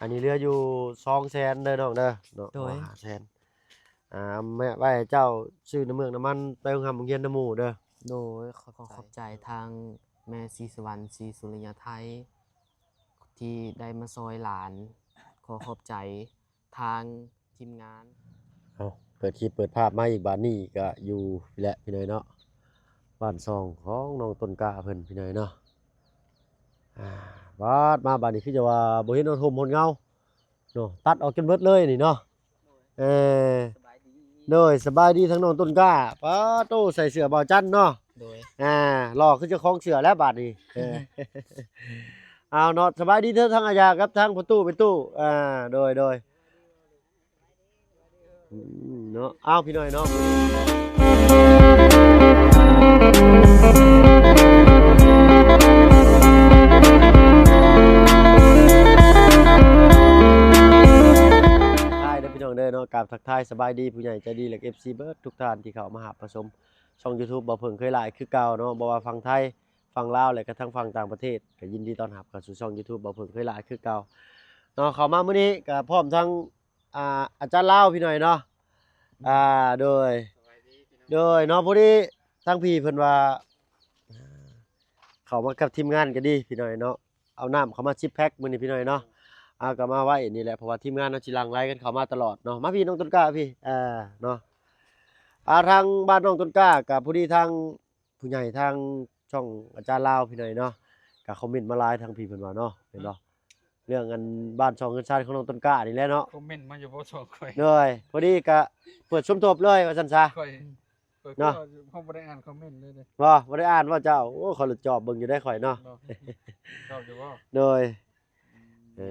ອັນນີ້ເຫຼືອຢູ່ສອງແສນເດີນ້ອງເດີເນາະ ໂດຍ ຫ້າແສນ ອ່າ ແມ່ ໄວ້ໃຫ້ເຈົ້າຊື້ນ້ຳເມືອກນ້ຳມັນໄປໂຮງຮ່ຳໂຮງຮຽນນຳໝູ່ເດີ. ໂດຍ ຂໍ ຂໍຂອບໃຈທາງແມ່ສີສະຫວັນ ສີສຸລິຍາໄທ ທີ່ໄດ້ມາຊ່ອຍຫຼານ ຂໍຂອບໃຈ ທາງທີມງານ. ເອົາ ເປີດຄລິບເປີດພາບມາອີກ ບາດນີ້ກະຢູ່ແຫຼະພີ່ນ້ອງເນາະ ບ້ານຊ່ອງຂອງນ້ອງຕົ້ນກ້າເພິ່ນພີ່ນ້ອງເນາະ. ອ່າ ບາດມາບາດນີ້ຄືຈະວ່າບໍ່ເຫັນຮອດຮົ່ມຮອດເງົາເນາະ ຕັດອອກຈົນເບິດເລີຍນີ້ເນາະ. ເອີ ສະບາຍດີ ໂດຍ ສະບາຍດີທັງນ້ອງຕົ້ນກ້າ. ປາໂຕ ໃສ່ເສື້ອບ່າວຈັນເນາະ. ໂດຍ ອ່າ ຫຼໍ່ຄືເຈົ້າຂອງເສື້ອແລ້ວບາດນີ້. ເອີ ເອົາເນາະ ສະບາຍດີເດີ ທັງອາຢາກັບທັງພໍ່ຕູ້ແມ່ຕູ້. ອ່າ ໂດຍ ໂດຍ ອືມ ເນາະ ເອົາ ພີ່ນ້ອງເນາະ ທັກທາຍເດີພີ່ນ້ອງເດີເນາະ ກາບທັກທາຍສະບາຍດີຜູ້ໃຫຍ່ໃຈດີ ແລະ ເອັຟຊີ ເບິດທຸກທ່ານທີ່ເຂົ້າມາຮັບມາຊົມ ຊ່ອງ YouTube ບ່າວເຜິ້ງເຄີຍຫຼາຍຄືເກົ່າເນາະ ບໍ່ວ່າຝັ່ງໄທ ຝັ່ງລາວ ແລະກະທັງຝັ່ງຕ່າງປະເທດ ກະຍິນດີຕ້ອນຮັບເຂົ້າສູ່ຊ່ອງ YouTube ບ່າວເຜິ້ງເຄີຍຫຼາຍຄືເກົ່າເນາະ. ເຂົ້າມາມື້ນີ້ກະພ້ອມທັງ ອ່າ ອາຈານລາວພີ່ນ້ອງເນາະ. ອ່າ ໂດຍ ໂດຍເນາະ ພໍດີທາງພີ່ເພິ່ນວ່າ ເຂົ້າມາກັບທີມງານກະດີພີ່ນ້ອງເນາະ ເອົານ້ຳເຂົ້າມາສິບແພັກມື້ນີ້ພີ່ນ້ອງເນາະ. ເອົາ ກະມາໄວ້ນີ້ແຫຼະ ເພາະວ່າທີມງານເຮົາຊິຫຼັ່ງໄຫຼກັນເຂົ້າມາຕະຫຼອດເນາະ. ມາພີ່ນ້ອງຕົ້ນກ້າພີ່ ເອີ ເນາະ ອ່າ ທາງບ້ານນ້ອງຕົ້ນກ້າກະພໍດີທາງ ຜູ້ໃຫຍ່ທາງຊ່ອງອາຈານລາວພີ່ນ້ອງເນາະ ກະຄອມເມັນມາຫຼາຍ ທາງພີ່ເພິ່ນວ່າເນາະ ແມ່ນບໍ່ ເລື່ອງອັນບ້ານຊ່ອງເຮືອນຊານຂອງນ້ອງຕົ້ນກ້ານີ້ແຫຼະເນາະ. ຄອມເມັນມາຢູ່ບໍ່ຊ່ອງຂ້ອຍ ໂດຍ ພໍດີກະເປີດສົມທົບເລີຍວ່າຊັ້ນຊະ ຂ້ອຍ ຂ້ອຍ ເນາະ ເຮົາບໍ່ໄດ້ອ່ານຄອມເມັນເລີຍເດ້. ບໍ່ ບໍ່ໄດ້ອ່ານບໍ່ເຈົ້າ? ໂອ້ ຂ້ອຍລະຈອບເບິ່ງຢູ່ໄດ໋ຂ້ອຍເນາະ. ເຈົ້າຢູ່ບໍ່? ໂດຍ ອືມ ເອີ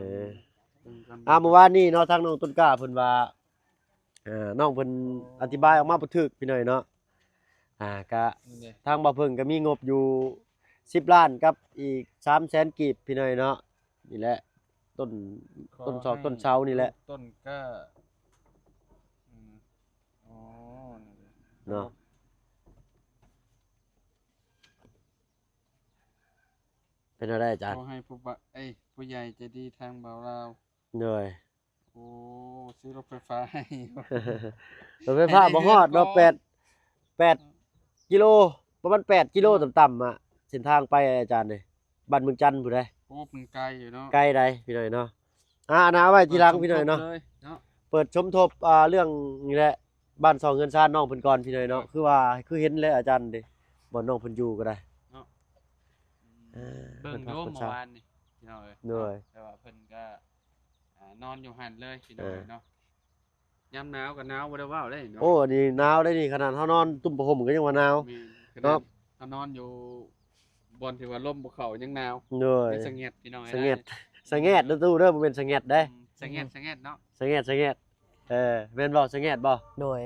ອ່າ ມື້ວານນີ້ເນາະ ທາງນ້ອງຕົ້ນກ້າເພິ່ນວ່າ ອ່າ ນ້ອງເພິ່ນ ອໍ ອະທິບາຍອອກມາບໍ່ຖືກພີ່ນ້ອງເນາະ. ອ່າ ກະ ນີ້ເດ້ ທາງບ່າວເຜິ້ງກະມີງົບຢູ່ສິບລ້ານກັບອີກສາມແສນກີບພີ່ນ້ອງເນາະ. ນີ້ແຫຼະ ຕົ້ນ ຕົ້ນຊອກຕົ້ນເສົານີ້ແຫຼະ ຕົ້ນກ້າ ອືມ ອໍ ນີ້ເນາະ. ເປັນແນວໃດອາຈານ? ຂໍໃຫ້ຜູ້ບະ ເອີຍ ຜູ້ໃຫຍ່ໃຈດີທາງບ່າວລາວ ໂດຍ ໂອ້ ຊື້ລົດໄຟຟ້າໃຫ້ ລົດໄຟຟ້າບໍ່ຮອດເນາະ ແປດ ແປດກິໂລ ປະມານແປດກິໂລ ອືມ ຕ່ຳໆ ອະ ເສັ້ນທາງໄປອາຈານເດ ບ້ານເມືອງຈັນພຸ້ນເດ. ໂອ້ ມັນໄກຢູ່ເນາະ ໄກໃດ໋ພີ່ນ້ອງເນາະ. ອ່າ ອັນນັ້ນເອົາໄວ້ທີຫຼັງພີ່ນ້ອງເນາະ ເປີດສົມທົບເລີຍເນາະ ເປີດສົມທົບ ອ່າ ເລື່ອງນີ້ແຫຼະ ບ້ານຊ່ອງເຮືອນຊານນ້ອງເພິ່ນກ່ອນພີ່ນ້ອງເນາະ. ໂດຍ ຄືວ່າ ຄືເຫັນແລ້ວອາຈານເດ ບ່ອນນ້ອງເພິ່ນຢູ່ກະໄດ້ເນາະ. ອືມ ເບິ່ງຢູ່ເມື່ອວານນີ້ພີ່ນ້ອງເອີຍ ໂດຍ ແຕ່ວ່າເພິ່ນກະ ອ່າ ນອນຢູ່ຫັ້ນເລີຍພີ່ນ້ອງເອີຍເນາະ. ຍາມໜາວກະໜາວບໍ່ໄດ້ເວົ້າເດ້ເນາະ. ໂອ້ ອັນນີ້ໜາວເດ້ນີ້ ຂະໜາດເຮົານອນຕຸ້ມຜ້າຫົ່ມກະຍັງວ່າໜາວ ແມ່ນ ຂະໜາດເຮົານອນຢູ່ບ່ອນທີ່ວ່າລົມບໍ່ເຂົ້າຍັງໜາວ. ໂດຍ ຍັງສະແງດພີ່ນ້ອງເອີຍ ສະແງດ ສະແງດເດີຕູ້ເດີ ບໍ່ແມ່ນສະແງດເດ້ ອືມ ສະແງດ ສະແງດເນາະ ສະແງດ ສະແງດ. ເອີ ແມ່ນບໍ່ ສະແງດບໍ່? ໂດຍ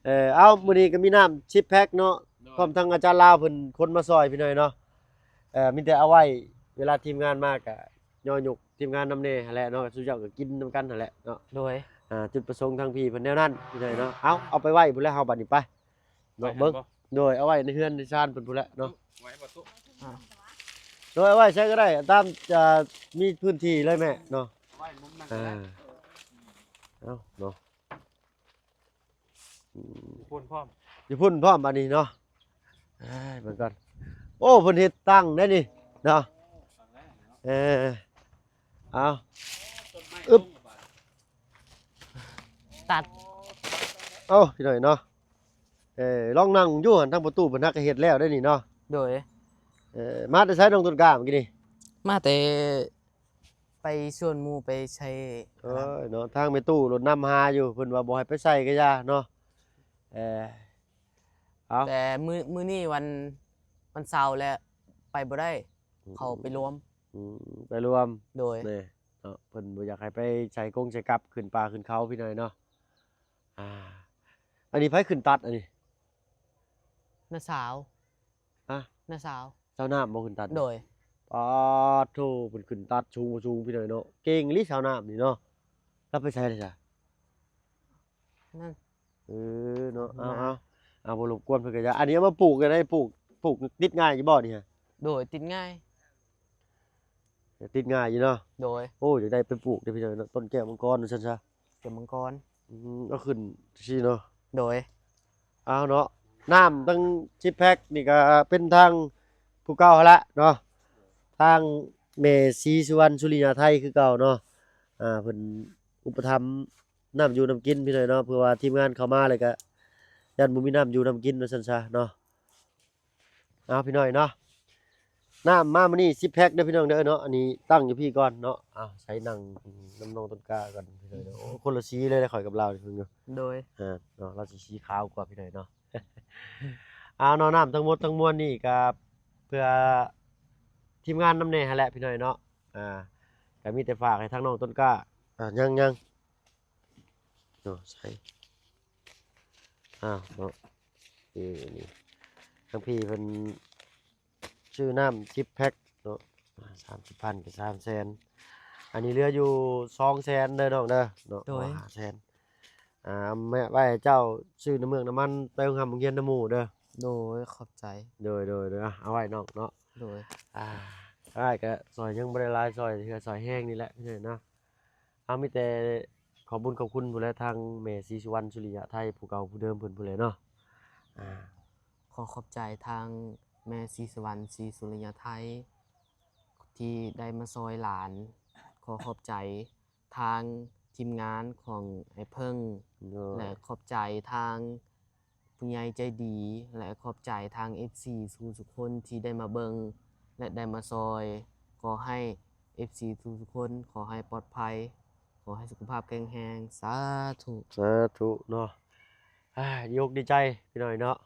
ເອີ ເອົ້າ ມື້ນີ້ກະມີນ້ຳສິບແພັກເນາະ ໂດຍ ພ້ອມທັງອາຈານລາວເພິ່ນຂົນມາຊ່ອຍພີ່ນ້ອງເນາະ. ເອີ ມີແຕ່ເອົາໄວ້ເວລາທີມງານມາກະຍໍຍົກທີມງານນຳແດ່ຫັ້ນແຫຼະເນາະ ສູ່ເຈົ້າກະກິນນຳກັນຫັ້ນແຫຼະເນາະ. ໂດຍ ອ່າ ຈຸດປະສົງທາງພີ່ເພິ່ນແນວນັ້ນພີ່ນ້ອງເນາະ. ເອົາ ເອົາໄປໄວ້ພຸ້ນແຫຼະເຮົາບາດນີ້ໄປເນາະ ເບິ່ງ ໂດຍ ເອົາໄວ້ໃນເຮືອນໃນຊານເພິ່ນພຸ້ນແຫຼະເນາະ. ໂດຍ ເອົາໄວ້ໃສກະໄດ້ ຕາມ ອ່າ ມີພື້ນທີ່ເລີຍແມ່ເນາະ ເອົາໄວ້ມຸມນັ້ນກະໄດ້ ເອົາເນາະ. ອືມ ຢູ່ພຸ້ນພ້ອມ ຢູ່ພຸ້ນພ້ອມບາດນີ້ເນາະ. ເອີ ເບິ່ງກ່ອນ ໂອ້ ເພິ່ນເຮັດຕັ້ງໄດ້ນີ້ເນາະ. ເອີ ເອົາ ອຶບ ຕັດ ເອົາ ພີ່ນ້ອງເນາະ. ເອີ ລອງນັ່ງຢູ່ຫັ້ນ ທາງປະຕູເພິ່ນຫາກະເຮັດແລ້ວໄດ້ນີ້ເນາະ. ໂດຍ ເອີ ມາແຕ່ໃສນ້ອງຕົ້ນກ້າມື້ກີ້ນີ້? ມາແຕ່ ໄປສວນໝູ່ໄປໃສ່ ໂອ້ຍເນາະ ທາງແມ່ຕູ້ລົດນຳຫາຢູ່ ເພິ່ນວ່າບໍ່ໃຫ້ໄປໃສ່ກະຢ່າເນາະ. ເອີ ເອົາ ແຕ່ມື້ ມື້ນີ້ວັນ ວັນເສົາແລ້ວ ໄປບໍ່ໄດ້ ອືມ ເຂົາໄປລວມ ອືມ ໄປລວມ ໂດຍ ນີ້ເນາະ ເພິ່ນບໍ່ຢາກໃຫ້ໄປໃສ່ກົງໃສ່ກັບ ຂຶ້ນປ່າຂຶ້ນເຂົາພີ່ນ້ອງເນາະ. ອ່າ ອັນນີ້ໃຜຂຶ້ນຕັດອັນນີ້? ນ້າສາວ ຮະ? ນ້າສາວ ສາວນ້ຳບໍ່ຂຶ້ນຕັດ? ໂດຍ ປາດໂທ້ ເພິ່ນຂຶ້ນຕັດສູງບໍ່ສູງພີ່ນ້ອງເນາະ. ເກັ່ງອີ່ຫຼີສາວນ້ຳນີ້ເນາະ. ລາວໄປໃສລະຊະ? ນັ້ນ ເອີເນາະ ເອົາ ເອົາ ເອົາ ບໍ່ລົບກວນເພິ່ນກະຢ່າ. ອັນນີ້ເອົາມາປູກກະໄດ້ ປູກ ປູກຕິດງ່າຍຢູ່ບໍ່ນີ້ຮະ? ໂດຍ ຕິດງ່າຍ. ຕິດງ່າຍຢູ່ເນາະ. ໂດຍ. ໂອ້ ຢາກໄດ້ໄປປູກເດ້ພີ່ນ້ອງເນາະ ຕົ້ນແກ້ວມັງກອນວ່າຊັ້ນຊະ. ແກ້ວມັງກອນ. ອືມ ເອົາຂຶ້ນຊີ້ເນາະ. ໂດຍ. ເອົາເນາະ ນ້ຳຕັ້ງສິບແພັກນີ້ກໍເປັນທາງຜູ້ເກົ່າຫັ້ນລະເນາະ ທາງແມ່ສີສຸວັນ ສຸລິຍາໄທ ຄືເກົ່າເນາະ. ອ່າ ເພິ່ນອຸປະຖຳນ້ຳຢູ່ນ້ຳກິນພີ່ນ້ອງເນາະ ເພື່ອວ່າທີມງານເຂົ້າມາແລ້ວກໍຢ້ານບໍ່ມີນ້ຳຢູ່ນ້ຳກິນວ່າຊັ້ນຊະເນາະ. ເອົາພີ່ນ້ອງເນາະ ນ້ຳມາມື້ນີ້ສິບແພັກເດີພີ່ນ້ອງເດີເນາະ. ອັນນີ້ຕັ້ງຢູ່ພີ້ກ່ອນເນາະ. ເອົາໃສ່ນັ່ງນຳນ້ອງຕົ້ນກ້າກ່ອນພີ່ນ້ອງເດີ. ໂອ້ ຄົນລະສີເລີຍ ຂ້ອຍກັບລາວນີ້ເພິ່ນຢູ່. ໂດຍ. ອ່າ ເນາະ ລາວຊິສີຂາວກວ່າພີ່ນ້ອງເນາະ. ເອົາເນາະ ນ້ຳທັງໝົດທັງມວນນີ້ກໍເພື່ອທີມງານນຳແດ່ຫັ້ນແຫຼະພີ່ນ້ອງເນາະ. ອ່າ ກໍມີແຕ່ຝາກໃຫ້ທາງນ້ອງຕົ້ນກ້າ. ອ່າ ຍັງໆ ເນາະ ໃສ່ ອ້າວ ເນາະ ເອີ ນີ້ ທາງພີ່ເພິ່ນຊື້ນ້ຳສິບແພັກເນາະ ສາມສິບພັນກໍສາມແສນ ອັນນີ້ເຫຼືອຢູ່ສອງແສນເດີນ້ອງເດີເນາະ. ໂດຍ. ຫ້າແສນ ອ່າ ແມ່ ໄວ້ໃຫ້ເຈົ້າຊື້ນ້ຳເມືອກນ້ຳມັນໄປໂຮງຮ່ຳໂຮງຮຽນນຳໝູ່ເດີ. ໂດຍ ຂອບໃຈ. ໂດຍ ໂດຍ ໂດຍ ເອົາ ເອົາໄວ້ນ້ອງເນາະ. ໂດຍ. ອ່າ ອ້າຍກໍຊ່ອຍຍັງບໍ່ໄດ້ຫຼາຍ ຊ່ອຍເທື່ອຊ່ອຍແຮງນີ້ແຫຼະເນາະ. ເຮົາມີແຕ່ຂອບບຸນຂອບຄຸນພຸ້ນແຫຼະ ທາງແມ່ສີສຸວັນ ສຸລິຍະໄທ ຜູ້ເກົ່າຜູ້ເດີມເພິ່ນພຸ້ນແຫຼະເນາະ. ອ່າ ຂໍຂອບໃຈທາງແມ່ສີສຸວັນ ສີສຸລິຍະໄທ ທີ່ໄດ້ມາຊ່ອຍຫຼານ. ຂໍຂອບໃຈທາງທີມງານຂອງອ້າຍເພິ່ງ ໂດຍ ແລະ ຂອບໃຈທາງ ຜູ້ໃຫຍ່ໃຈດີ ແລະ ຂອບໃຈທາງເອັຟຊີທຸກໆຄົນທີ່ໄດ້ມາເບິ່ງ ແລະ ໄດ້ມາຊ່ອຍ. ຂໍໃຫ້ເອັຟຊີທຸກໆຄົນ ຂໍໃຫ້ປອດໄພ ຂໍໃຫ້ສຸຂະພາບແຂງແຮງ. ສາທຸ ສາທຸເນາະ. ອ່າ ດີອົກດີໃຈພີ່ນ້ອງເນາະ.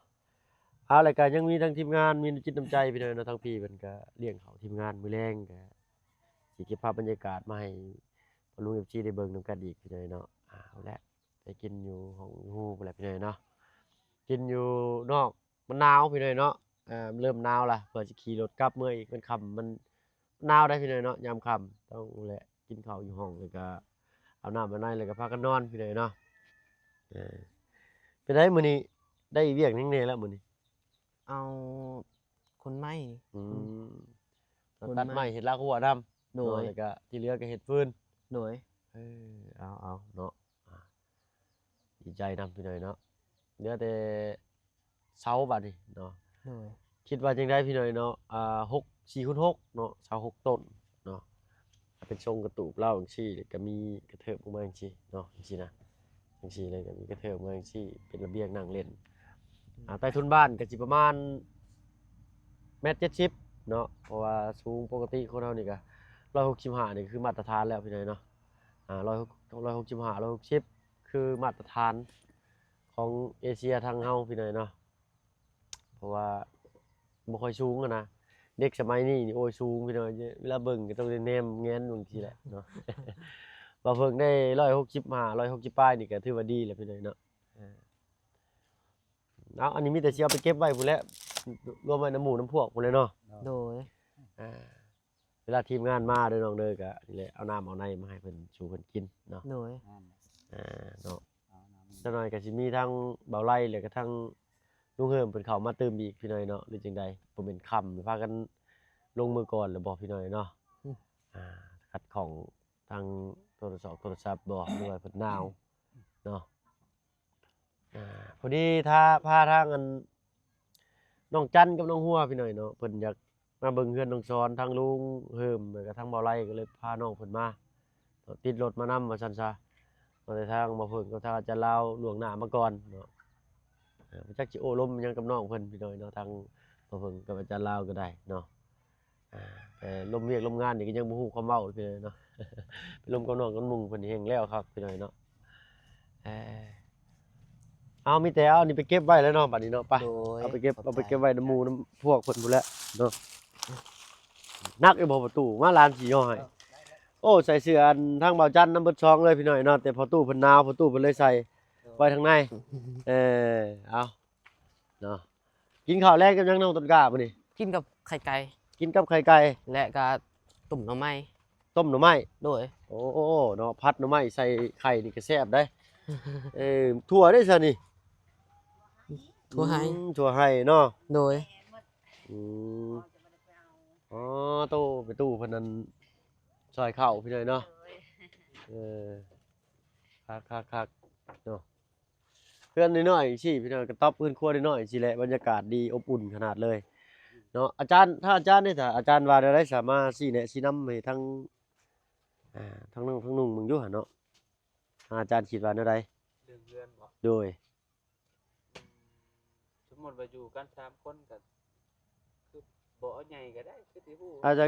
ເອົາ ແລ້ວກໍຍັງມີທັງທີມງານ ມີນ້ຳຈິດນ້ຳໃຈພີ່ນ້ອງເນາະ. ທາງພີ່ເພິ່ນກໍລ້ຽງເຂົ້າທີມງານມື້ແລງ ກໍຊິເກັບພາບບັນຍາກາດມາໃຫ້ພໍ່ລຸງເອັຟຊີໄດ້ເບິ່ງນຳກັນອີກພີ່ນ້ອງເນາະ. ເອົາແຫຼະ ໄປກິນຢູ່ຫ້ອງຢູ່ຮູພຸ້ນແຫຼະພີ່ນ້ອງເນາະ. ກິນຢູ່ນອກ ມັນໜາວພີ່ນ້ອງເນາະ. ເລີ່ມໜາວລະ ເພື່ອຊິຂີ່ລົດກັບເມືອອີກ ມັນຄ່ຳ ມັນໜາວໄດ໋ພີ່ນ້ອງເນາະ. ຍາມຄ່ຳຕ້ອງແຫຼະ ກິນເຂົ້າຢູ່ຫ້ອງ ແລ້ວກະອາບນ້ຳອາບໃນ ແລ້ວກະພາກັນນອນພີ່ນ້ອງເນາະ. ເອີ ເປັນໃດມື້ນີ້ ໄດ້ວຽກຫຍັງແດ່ລະມື້ນີ້? ເອົາຂົນໄມ້. ອືມ ຂົນໄມ້ ຕັດໄມ້ ເຮັດລາຄົວນຳ. ໂດຍ. ເນາະ ແລ້ວກະທີ່ເຫຼືອກະເຮັດຟືນ. ໂດຍ. ເອີ ເອົາໆ ເນາະ ອ່າ ດີໃຈນຳພີ່ນ້ອງເນາະ. ເຫຼືອແຕ່ເສົາບາດນີ້ເນາະ. ໂດຍ. ຄິດວ່າຈັ່ງໃດພີ່ນ້ອງເນາະ? ອ່າ ຫົກ ສີ່ຄູນຫົກເນາະ ເສົາຫົກຕົ້ນເນາະ. ເປັນຊົງກະຕູບລາວຈັ່ງຊີ້ ແລ້ວກະມີກະເທີບອອກມາຈັ່ງຊີ້ເນາະ ຈັ່ງຊີ້ນະ ຈັ່ງຊີ້ ແລ້ວກະມີກະເທີບອອກມາຈັ່ງຊີ້ ເປັນລະບຽງນັ່ງຫຼິ້ນ. ອ່າ ໃຕ້ທຸນບ້ານກະຊິປະມານແມັດເຈັດສິບເນາະ ເພາະວ່າສູງ ປົກກະຕິຄົນເຮົານີ້ກະຮ້ອຍຫົກສິບຫ້ານີ້ຄືມາດຕະຖານແລ້ວພີ່ນ້ອງເນາະ. ອ່າ ຮ້ອຍຫົກ ຮ້ອຍຫົກສິບຫ້າ ຮ້ອຍຫົກສິບ ຄືມາດຕະຖານຂອງເອເຊຍທາງເຮົາພີ່ນ້ອງເນາະ. ເພາະວ່າບໍ່ຄ່ອຍສູງຫັ້ນນະ ເດັກສະໄໝນີ້ນີ້ ໂອ້ຍ ສູງພີ່ນ້ອງ. ເວລາເບິ່ງກໍຕ້ອງໄດ້ແນມແງນເບິ່ງຊີ້ແຫຼະເນາະ. ບ່າວເພິ່ງໄດ້ຮ້ອຍຫົກສິບຫ້າ ຮ້ອຍຫົກສິບປາຍນີ້ກໍຖືວ່າດີແລ້ວພີ່ນ້ອງເນາະ. ເອົາ ອັນນີ້ມີແຕ່ຊິເອົາໄປເກັບໄວ້ພຸ້ນແຫຼະ ລວມໄວ້ນຳໝູ່ນຳພວກພຸ້ນແຫຼະເນາະ. ໂດຍ. ອ່າ ເວລາທີມງານມາເດີນ້ອງເດີ ກະນີ້ແຫຼະ ເອົານ້ຳເອົາໃນມາໃຫ້ເພິ່ນ ສູ່ເພິ່ນກິນເນາະ. ໂດຍ. ອ່າ ເນາະ ຈັກໜ່ອຍກະຊິມີທັງບ່າວໄລ ແລ້ວກະທັງລຸງເຮີມເພິ່ນເຂົ້າມາຕື່ມອີກພີ່ນ້ອງເນາະ ຫຼືຈັ່ງໃດ? ບໍ່ແມ່ນຄ່ຳ ພາກັນລົງມືກ່ອນແລ້ວບໍ່ພີ່ນ້ອງເນາະ? ອືມ ອ່າ ຂັດຂ້ອງທາງໂທລະສັບ ໂທລະສັບບໍ່ ຫຼືວ່າເພິ່ນໜາວເນາະ. ອ່າ ພໍດີຖ້າພາທາງອັນ ນ້ອງຈັນກັບນ້ອງຫົວພີ່ນ້ອງເນາະ ເພິ່ນຢາກມາເບິ່ງເຮືອນນ້ອງສອນ ທາງລຸງເຮີມ ແລ້ວກະທາງບ່າວໄລ ກໍເລີຍພານ້ອງເພິ່ນມາເນາະ ຕິດລົດມານຳວ່າຊັ້ນຊະ. ເນາະ ແຕ່ທາງບ່າວເພິ່ງກັບທາງອາຈານລາວລ່ວງໜ້າມາກ່ອນເນາະ. ເອີ ບໍ່ຈັກຊິໂອ້ລົມຫຍັງກັບນ້ອງເພິ່ນພີ່ນ້ອງເນາະ ທາງບ່າວເພິ່ງກັບອາຈານລາວກໍໄດ້ເນາະ. ອ່າ ແຕ່ລົມວຽກລົມງານນີ້ກໍຍັງບໍ່ຮູ້ຄວາມເວົ້າເລີຍເນາະ ໄປລົມກັບນ້ອງກັບນຸ່ງເພິ່ນແຮ່ງແລ້ວຄັກພີ່ນ້ອງເນາະ. ເອີ ເອົາ ມີແຕ່ເອົານີ້ໄປເກັບໄວ້ແລ້ວເນາະ ບາດນີ້ເນາະ. ໄປ ໂດຍ ເອົາໄປເກັບ ຂອບໃຈ ເອົາໄປເກັບໄວ້ນຳໝູ່ນຳພວກເພິ່ນພຸ້ນແຫຼະເນາະ. ໜັກຢູ່ບໍ່ພໍ່ຕູ້ ມາຫຼານຊິຍໍ້ໃຫ້. ໂອ້ ໃສ່ເສື້ອອັນທາງບ່າວຈັນນຳເບິດສອງເລີຍພີ່ນ້ອງເນາະ ແຕ່ພໍ່ຕູ້ເພິ່ນໜາວ ພໍ່ຕູ້ເພິ່ນເລີຍໃສ່ໄວ້ທາງໃນ. ເອີ ເອົາ ເນາະ ກິນເຂົ້າແລງກັບຫຍັງນ້ອງຕົ້ນກ້າມື້ນີ້? ກິນກັບໄຂ່ໄກ່. ກິນກັບໄຂ່ໄກ່ ແລະກະຕົ້ມໜໍ່ໄມ້. ຕົ້ມໜໍ່ໄມ້. ໂດຍ. ໂອ້ ເນາະ ຜັດໜໍ່ໄມ້ໃສ່ໄຂ່ນີ້ກະແຊບເດ້. ເອີ ຖົ່ວເດ້ຊະນີ້? ຖົ່ວໄຮ່. ອືມ ຖົ່ວໄຮ່ເນາະ. ໂດຍ. ອືມ ອໍ ໂຕ ໄປຕູ້ເພິ່ນນັ້ນ ຊ່ອຍເຂົ້າພີ່ນ້ອງເນາະ. ໂດຍ ເອີ ຄັກໆໆ ເນາະ. ເຮືອນນ້ອຍໆ ຈັ່ງຊີ້ພີ່ນ້ອງ ກະຕ໊ອບເຮືອນຄົວນ້ອຍໆ ຈັ່ງຊີ້ແຫຼະ ບັນຍາກາດດີອົບອຸ່ນຂະໜາດເລີຍເນາະ. ອາຈານ ທາງອາຈານເດ້ ຖ້າອາຈານວ່າແນວໃດ ສາມາດຊີ້ແນະຊີ້ນຳໃຫ້ທາງ ອ່າ ທາງນ້ອງທາງນຸ່ງເບິ່ງຢູ່ຫັ້ນເນາະ. ອາຈານຄິດວ່າແນວໃດ? ເລື່ອງເຮືອນບໍ? ໂດຍ ອືມ ສົມມຸດວ່າຢູ່ກັນສາມຄົນກະ ຄືບໍ່ເອົາໃຫຍ່ກະໄດ້ ຄືຊິຮູ້ ອາດຈະ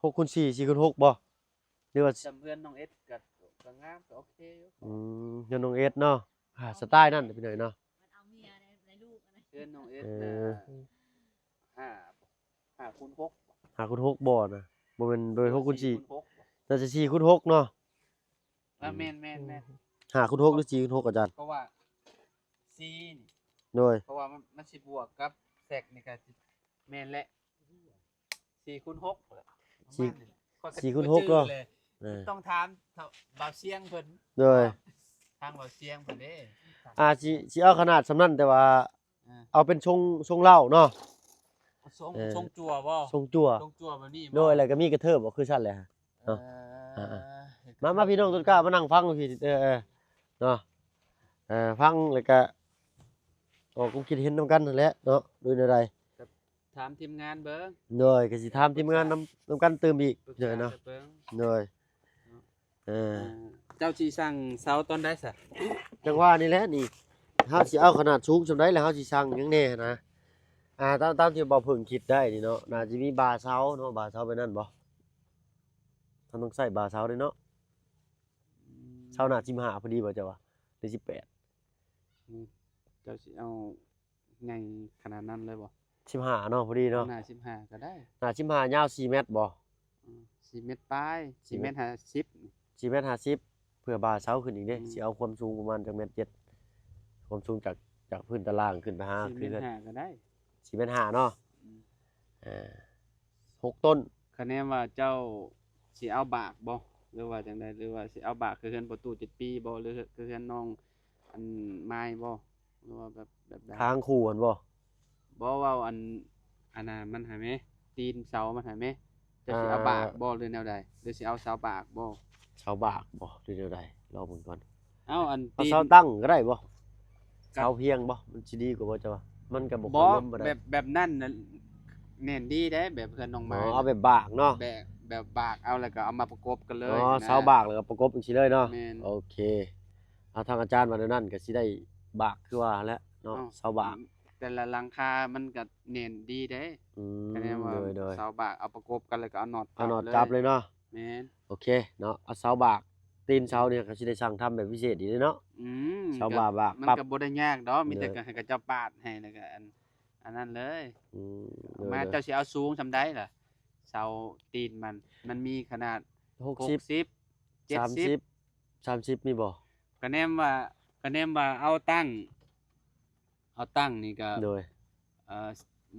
ຫົກຄູນສີ່ ສີ່ຄູນຫົກບໍ? ຫຼືວ່າ ສ່ຳເຮືອນນ້ອງເອັດກະ ກະງາມ ກະໂອເຄຢູ່. ອືມ ເຮືອນນ້ອງເອັດເນາະ ອ່າ ສະໄຕນັ້ນພີ່ນ້ອງເນາະ. ມັນເອົາເມຍໄດ້ ໄດ້ລູກນະ. ເຮືອນນ້ອງເອັດ ເອີ ນະ ຫ້າ ຫ້າຄູນຫົກ ຫ້າຄູນຫົກບໍນະ? ບໍ່ແມ່ນ ບໍ່ແມ່ນຫົກຄູນສີ່ ສີ່ຄູນຫົກ ໜ້າຈະສີ່ຄູນຫົກເນາະ. ອ່າ ອືມ ແມ່ນໆໆ ຫ້າຄູນຫົກ ຫຼືສີ່ຄູນຫົກ ອາຈານ? ເພາະວ່າສີ່ນີ້ ໂດຍ ເພາະວ່າມັນ ມັນຊິບວກກັບແຊັກນີ້ກະຊິແມ່ນແຫຼະ ສີ່ຄູນຫົກ ປະມານນີ້ແຫຼະ ສີ່ ສີ່ຄູນຫົກເນາະ. ເອີ ຕ້ອງຖາມບ່າວຊຽງເພິ່ນ ໂດຍ ທາງບ່າວຊຽງເພິ່ນເດ້. ອ່າ ຊິ ຊິເອົາຂະໜາດສ່ຳນັ້ນ ແຕ່ວ່າ ອ່າ ເອົາເປັນຊົງ ຊົງເຫຼົ້າເນາະ. ຊົງ ເອີ ຊົງຈົວບໍ? ຊົງຈົວ ຊົງຈົວແບບນີ້ບໍ? ໂດຍ ແລ້ວກະມີກະເທີບ ເອົາຄືຊັ້ນແຫຼະເນາະ. ເອີ ອ່າໆ ມາ ມາ ພີ່ນ້ອງຕົ້ນກ້າ ມານັ່ງຟັງຢູ່ພີ້ ເອີ ເອີ ເນາະ. ເອີ ຟັງແລ້ວກະອອກຄວາມຄິດເຫັນນຳກັນຫັ້ນແຫຼະເນາະ ໂດຍແນວໃດ ຖາມທີມງານເບິ່ງ. ໂດຍ ກະຊິຖາມທີມງານນຳ ນຳກັນຕື່ມອີກ ປຶກສາ ເດີເນາະ ເບິ່ງ. ໂດຍ ເອີ ເຈົ້າຊິສັ່ງເສົາຕອນໃດຊະ? ຈັ່ງວ່ານີ້ແຫຼະນີ້ ເຮົາຊິເອົາຂະໜາດສູງສ່ຳໃດ ແລ້ວເຮົາຊິສັ່ງຫຍັງແດ່ຫັ້ນນະ. ອ່າ ຕາມ ຕາມທີ່ບ່າວເພິ່ງຄິດໄດ້ນີ້ເນາະ ໜ້າຈະມີບ່າເສົາເນາະ ບ່າເສົາແບບນັ້ນບໍ? ເຮົາຕ້ອງໃຊ້ບ່າເສົາເດ້ເນາະ. ອືມ ເສົາໜ້າສິບຫ້າພໍດີບໍເຈົ້າວ່າ ຫຼືສິບແປດ? ອືມ ເຈົ້າຊິເອົາ ໃຫຍ່ຂະໜາດນັ້ນເລີຍບໍ? ສິບຫ້າເນາະ ພໍດີເນາະ. ໜ້າສິບຫ້າກະໄດ້ ໜ້າສິບຫ້າ ຍາວສີ່ແມັດບໍ? ອືມ ສີ່ແມັດປາຍ ສີ່ແມັດຫ້າສິບ ສີ່ແມັດຫ້າສິບ ເພື່ອບ່າເສົາຂຶ້ນອີກເດ້. ອືມ ຊິເອົາຄວາມສູງປະມານຈັກແມັດເຈັດ ຄວາມສູງຈາກ ຈາກພື້ນຕາລ່າງຂຶ້ນໄປຫາ ສີ່ແມັດຫ້າກະໄດ້ ສີ່ແມັດຫ້າເນາະ. ອືມ ເອີ ຫົກຕົ້ນ. ຄະແນນວ່າເຈົ້າຊິເອົາບາກບໍ ຫຼືວ່າຈັ່ງໃດ? ຫຼືວ່າຊິເອົາບາກຄືເຮືອນປະຕູເຈັດປີບໍ ຫຼືຄືເຮືອນນ້ອງ ອັນ ມາຍບໍ ຫຼືວ່າແບບ ແບບໃດ? ທາງຄູ່ຫັ້ນບໍ? ບໍ່ ເວົ້າອັນ ອັນນ່າ ມັນຫັ້ນແມ ຕີນເສົາມັນຫັ້ນແມ ເຈົ້າຊິເອົາ ອ່າ ບາກບໍ ຫຼືແນວໃດ? ຫຼືຊິເອົາເສົາບາກບໍ? ເສົາບາກບໍ ຫຼືແນວໃດ? ລອງເບິ່ງກ່ອນ. ເອົາອັນ ເອົາຕີນ ເສົາຕັ້ງກະໄດ້ບໍ? ກະ ເສົາພຽງບໍ? ມັນຊິດີກວ່າບໍ່ເຈົ້າວ່າ? ມັນກະບໍ່ຄ່ອຍລົມປານໃດ. ແບບ ແບບນັ້ນນະແໜ້ນດີເດ້ ແບບເຮືອນນ້ອງມາຍ. ອໍ ເອົາແບບບາກເນາະ. ແບບ ແບບບາກເອົາ ແລ້ວກະເອົາມາປະກົບກັນເລີຍ. ອໍ ນະ ເສົາບາກແລ້ວກະປະກົບຈັ່ງຊີ້ເລີຍເນາະ. ແມ່ນ ໂອເຄ. ເອົາ ທາງອາຈານວ່າແນວນັ້ນກະຊິໄດ້ບາກຄືວ່າຫັ້ນແຫຼະເນາະ. ເອົ້າ ເສົາບາກ ແຕ່ລະຫຼັງຄາມັນກະແໜ້ນດີເດ້. ອືມ ຄະແນນວ່າ ໂດຍໆ ເສົາບາກເອົາປະກົບກັນ ແລ້ວກະເອົານັອດ ເອົານັອດຈັບເລີຍເນາະ. ແມ່ນ ໂອເຄເນາະ. ເອົາເສົາບາກ ຕີນເສົານີ້ກະຊິໄດ້ສັ່ງທຳແບບພິເສດອີກເດ້ເນາະ. ອືມ ເສົາບາກ ມັນກະບໍ່ໄດ້ຍາກດອກ ມີແຕ່ກະໃຫ້ເຂົາເຈົ້າປາດໃຫ້ ແລ້ວກະອັນ ອັນນັ້ນເລີຍ. ອືມ ມາ ໂດຍໆ ເຈົ້າຊິເອົາສູງສ່ຳໃດລະ? ເສົາຕີນມັນ ມັນມີຂະໜາດ ຫົກສິບ ຫົກສິບ ເຈັດສິບ ສາມສິບ ສາມສິບມີບໍ່? ກະແນມວ່າ ກະແນມວ່າເອົາຕັ້ງ ເອົາຕັ້ງນີ້ກະ ໂດຍ ເອີ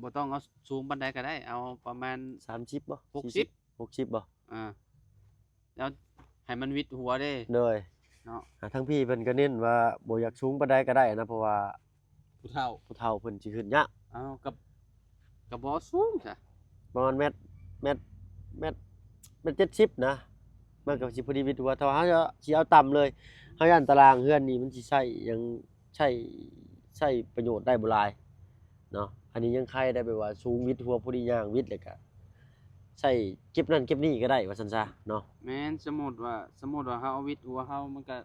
ບໍ່ຕ້ອງເອົາສູງປານໃດກະໄດ້ ເອົາປະມານ ສາມສິບບໍ່? ຫົກສິບ ສີ່ສິບ ຫົກສິບບໍ່? ອ່າ ແລ້ວໃຫ້ມັນວິດຫົວເດ້. ໂດຍ ເນາະ. ອ່າ ທາງພີ່ເພິ່ນກະເນັ້ນວ່າບໍ່ຢາກສູງປານໃດກະໄດ້ນະ ເພາະວ່າຜູ້ເຖົ້າ ຜູ້ເຖົ້າເພິ່ນຊິຂຶ້ນຍາກ. ເອົາ ກະ ກະບໍ່ສູງຊະ ປະມານແມັດ ແມັດ ແມັດ ແມັດເຈັດສິບນະ ມັນກະຊິພໍດີວິດຫົວ. ຖ້າວ່າເຮົາຊິເອົາຕ່ຳເລີຍ ເຮົາຢ້ານຕາລ່າງເຮືອນນີ້ມັນຊິໃຊ້ຫຍັງ ໃຊ້ ໃຊ້ປະໂຫຍດໄດ້ບໍ່ຫຼາຍເນາະ. ອັນນີ້ຍັງໄຄໄດ້ ແບບວ່າສູງວິດຫົວ ພໍດີຍ່າງວິດ ແລ້ວກະໃຊ້ເກັບນັ້ນເກັບນີ້ກະໄດ້ ວ່າຊັ້ນຊະເນາະ. ແມ່ນ ສົມມຸດວ່າ ສົມມຸດວ່າເຮົາເອົາວິດຫົວເຮົາ ມັນກະ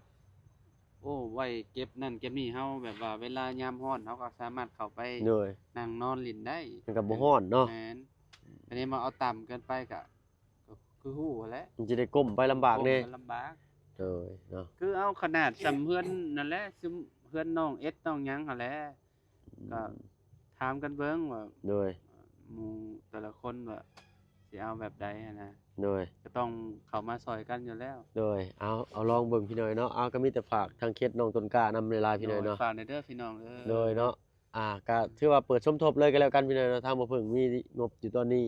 ໂອ້ ໄວ້ເກັບນັ້ນເກັບນີ້ ເຮົາແບບວ່າເວລາຍາມຮ້ອນ ເຮົາກະສາມາດເຂົ້າໄປ ໂດຍ ນັ່ງນອນຫຼິ້ນໄດ້ ມັນກະບໍ່ຮ້ອນເນາະ. ແມ່ນ ອັນນີ້ມາເອົາຕ່ຳເກີນໄປກະ ກະຄືຮູ້ຫັ້ນແຫຼະ ມັນຊິໄດ້ກົ້ມໄປລຳບາກແດ່ ກົ້ມໄປລຳບາກ. ໂດຍເນາະ ຄືເອົາຂະໜາດສ່ຳເຮືອນນັ້ນແຫຼະ ສ່ຳເຮືອນນ້ອງເອັດນ້ອງຫຍັງຫັ້ນແຫຼະ. ອືມ ກະຖາມກັນເບິ່ງວ່າ ໂດຍ ໝູ່ແຕ່ລະຄົນວ່າຊິເອົາແບບໃດຫັ້ນນະ. ໂດຍ ກະຕ້ອງເຂົ້າມາຊ່ອຍກັນຢູ່ແລ້ວ. ໂດຍ ເອົາ ເອົາລອງເບິ່ງພີ່ນ້ອງເນາະ. ເອົາ ກະມີແຕ່ຝາກທາງເຂດນ້ອງຕົ້ນກ້ານຳຫຼາຍໆ ພີ່ນ້ອງເນາະ. ໂດຍ ຝາກແດ່ເດີພີ່ນ້ອງເອີຍ. ໂດຍເນາະ. ອ່າ ກະຖືວ່າເປີດສົມທົບເລີຍກະແລ້ວກັນພີ່ນ້ອງເນາະ. ທາງບໍ່ເພິ່ງມີງົບຢູ່ຕອນນີ້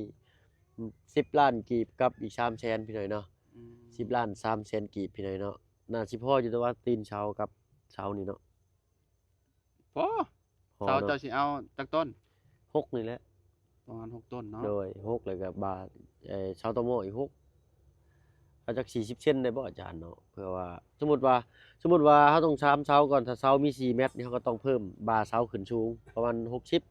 ອືມ ສິບລ້ານກີບກັບອີກສາມແສນພີ່ນ້ອງເນາະ. ອືມ ສິບລ້ານສາມແສນກີບພີ່ນ້ອງເນາະ. ໜ້າຊິພໍຢູ່ແຕ່ວ່າຕີນເສົາກັບເສົານີ້ເນາະ. ພໍ ພໍ ເສົາເນາະ. ເຈົ້າຊິເອົາຈັກຕົ້ນ? ຫົກນີ້ແຫຼະ ປະມານຫົກຕົ້ນເນາະ. ໂດຍ ຫົກ ແລ້ວກະບາ ເອີ ເສົາຕໍມໍອີກຫົກ ເອົາຈັກສີ່ສິບເຊັນໄດ້ບໍ່ອາຈານເນາະ? ເພື່ອວ່າ ສົມມຸດວ່າ ສົມມຸດວ່າເຮົາຕ້ອງສາມເສົາກ່ອນ, ຖ້າເສົາມີສີ່ແມັດນີ້ ເຮົາກໍຕ້ອງເພີ່ມບ່າເສົາຂຶ້ນສູງປະມານຫົກສິບ.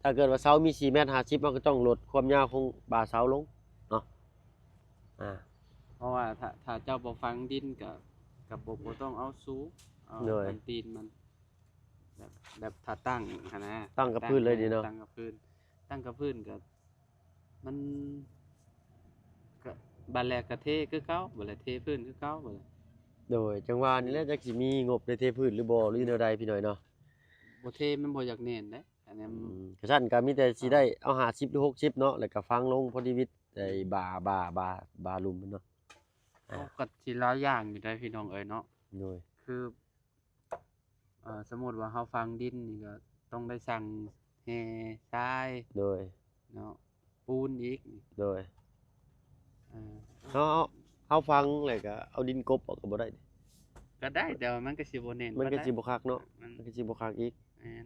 ຖ້າເກີດວ່າເສົາມີສີ່ແມັດຫ້າສິບ ເຮົາກໍຕ້ອງລົດຄວາມຍາວຂອງບ່າເສົາລົງເນາະ. ອາ ເພາະວ່າຖ້າ ຖ້າເຈົ້າບໍ່ຝັງດິນກໍ ກໍບໍ່ ບໍ່ຕ້ອງເອົາສູງ ເອົາ ໂດຍ ອັນຕີນມັນ ແບບ ແບບຖ້າຕັ້ງຫັ້ນນະ ຕັ້ງກັບພື້ນເລີຍນີ້ເນາະ. ຕັ້ງກັບພື້ນ ຕັ້ງກັບພື້ນກໍ ມັນ ກໍບາດແລ້ວກໍເທຄືເກົ່າ ບາດແລ້ວເທພື້ນຄືເກົ່າ ບາດແລ້ວ. ໂດຍ ຈັ່ງວ່ານີ້ແຫຼະ ຈັກຊິມີງົບໄດ້ເທພື້ນຫຼືບໍ່ ຫຼືແນວໃດພີ່ນ້ອງເນາະ? ບໍ່ເທມັນບໍ່ຢາກແໜ້ນເດ້ ອັນນັ້ນ. ອືມ ຄັນຊັ້ນກໍມີແຕ່ຊິໄດ້ເອົາຫ້າສິບຫຼືຫົກສິບເນາະ ແລ້ວກໍຝັງລົງພໍດີວິດໄອ້ບ່າ ບ່າ ບ່າ ບ່າລຸ່ມເນາະ. ອາ ໂອ້ ກໍຊິຫຼາຍຢ່າງຢູ່ໄດ໋ພີ່ນ້ອງເອີຍເນາະ. ໂດຍ ຄື ເອີ ສົມມຸດວ່າເຮົາຝັງດິນນີ້ກໍຕ້ອງໄດ້ສັ່ງແຮ່ຊາຍ ໂດຍ ເນາະ ປູນອີກ. ໂດຍ ເອີ ເຮົາ ເຮົາ ເຮົາຝັງແລ້ວກໍເອົາດິນກົບອອກກໍບໍ່ໄດ້? ກໍໄດ້ ແຕ່ວ່າມັນກໍຊິບໍ່ແໜ້ນ ມັນກໍຊິບໍ່ຄັກເນາະ. ມັນ ມັນກໍຊິບໍ່ຄັກອີກ. ແມ່ນ